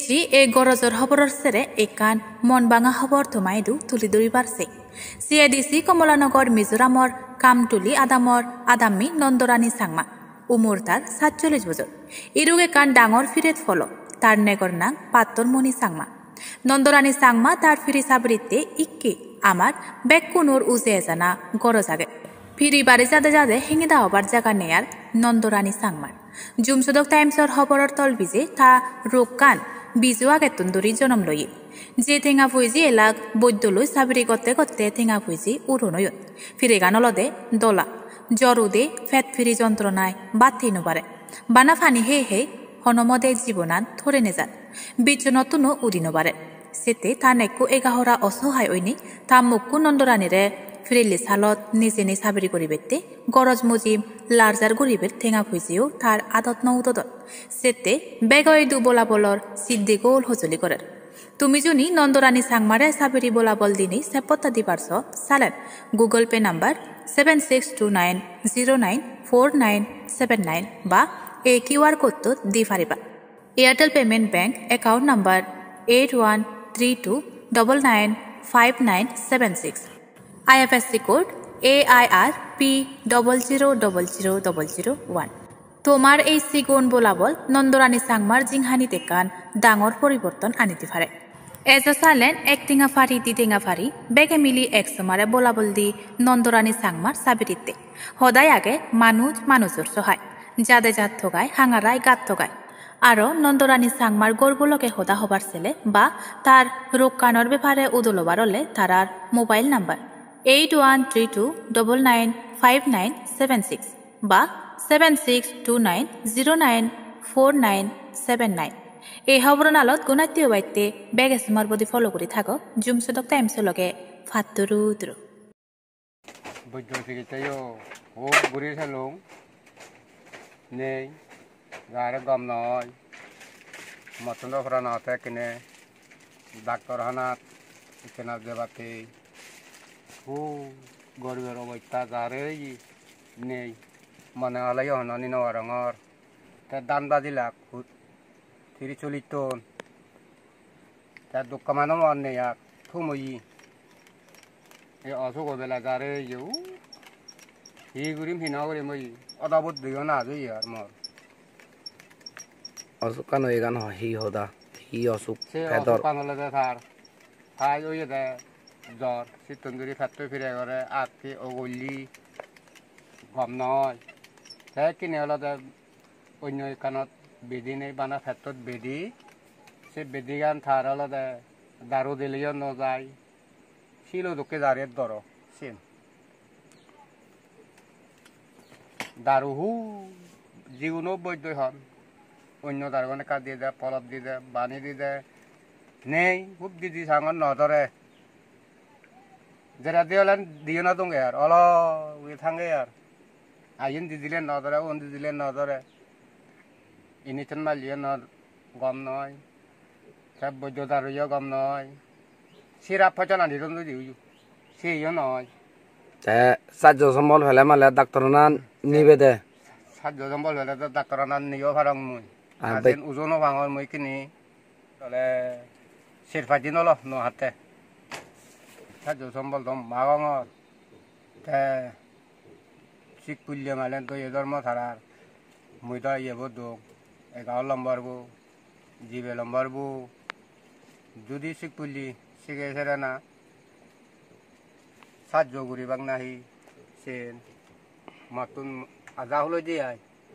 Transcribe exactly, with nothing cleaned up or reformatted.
Ji ei gorojor hoboror sere ekkan mon banga hobor toma idu tuli duribar sei. C A D C Kamalanagar Mizoramor Kamtuli adamor adammi Nandorani Changma. Umur tar satchollish bojor. Iruk ekkan dangor piret polo. Tar negor nang Pattormoni Changma. Nandorani Changma tar piri sabiritte ikke amar bekkunor uje ejana goroj age. Piri bari jade jade hengeda obar jaga nei ar Nandorani Changmar. Jumsodok Times-or hoboror tolbije ta rokkan bijo agettun duri jonom loye. Je tenga puiji elak boiddo loi sabiri gotte gotte tenga puiji uron oyon. Piregan olode dola. Jor ude pet piri jontronai bhat hei no pare. Bana pani hei hei hono mode jibonan thore nejan. Bichonottuno udi no pare. Sette ta nekku egahora osohai oinei ta mokku Nondoranire pirelli salot nejeinei sabiri guribette goroj mujim larjar guriber tenga puijiyo tar adot no udodon. Sette bego idu bolabolor sidde gol hojoli gorer. Tumi juni Nondorani Changmare sabiri bolabol dinei seppotta dibar so salen Google Pay number seven six two nine zero nine four nine seven nine ba ei Q R code-ot di pariba. Airtel Payment Bank account number eight one three two double nine five nine seven six. I F S C code A I R P double zero double zero double zero one. Tomar ei sigon bolabol Nondorani Changmar jinghanit ekkan dangor poriborton ani di pare. Ejo salen ek tenga pari, di tenga pari, bege mili ek somare bolabol di Nondorani Changmar sabiritte. Hodai age manuj manujor sohai. Jade jat togai, hangarai gat togai. Aro Nondorani Changmar gorbo loge hoda hobar sele ba tar rokkanor bepare udolobar ole tarar mobile number eight one three two double nine five nine seven six ba seven six two nine zero nine four nine seven nine. Ei hoboronalot gunatte obatte bege somar bodi follow guri thago Jumsodok Times-o loge. Patturu turu. Boiddo sikitseyo hub guri selung nei, jare gom noi, mottun do porana otte ekkene daktor hanat ekkena jebatte hub goribor obosta jare oye nei, mone oleyo hono ni no parongor. Te dan bajilak hut tiri cholliston. Te dukko mano mor nei ar, thum oye. Ei osugo bela jare oye, u. Hi gurim, hi no gurim oye. Oda bot diyo na oye ar mor. Osukkan oyegan ho-, hi hoda? Hi osuk? Se pedor? Osukkan olode tar. Tai oyede jor. Sittun duri petto pire gore, akke ogolli. Gom noi. Te ekkene olode onno ekkanot bedi nei, bana pettot bedi. Se bedigan tar olode daru dileyo no jai. Silo dokke jaret doro siyen. Daru hu jiguno boiddoi hon. Onno darugan ekka dide, polop dide, bani dide. Nei, hub didi sangot no dore. Jera de ole diyo no donge ar, olo guri thange ar. Ayen di dile no dore, un di dile no dore. Ini ten malliyo no gom noi. Te boiddo daruyo gom noi. Sirap pojon ani don dudi uyu. Seyo noi. Te sajjo sombol pele male daktorana nibede. Sajjo sombol pele do daktorana niyo parong mui. Ah, ajen be- ujo no pangor mui kini. Tole ser paj din olo no hatte. Sajjo sombol do magongor. Te sik pulle malen doye dhormo tarar. Mui do iyebo dong. Egaro lomborbo, jibe lomborbo. Judi sik pulle sige serena sajjo guribak nahi sen. Mottun aja huloi de ai.